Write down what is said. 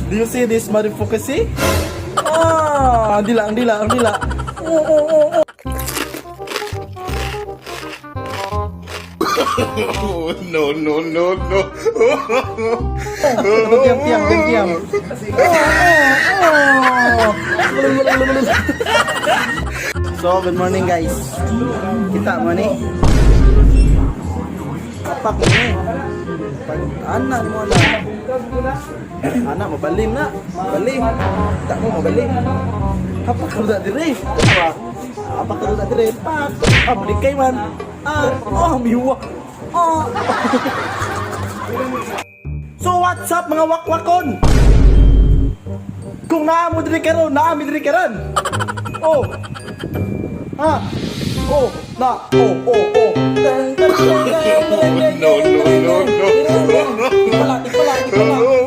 Do you see this motherfucker, see? Ah, ang dila, ang dila, ang dila. Oh. Oh, no, no, no, no. Tiyam, tiyam, tiyam, tiyam. Oh. So, good morning, guys. Kita mo ni. Apak ni. Pag anak mo na. Anak mabalim na. Mabalim. Tak mo mabalim. Hapak ka na dire. Apa? Hapak ka na dire. Pak. Ah, balik man. Ah, oh, miwa. Oh. So what's up, mga wakwakon? Kung naa mo diri karon, naa mi diri karon. Oh. Ha. Oh, na. Oh. No, no, no, no. Di pala, di pala, di pala.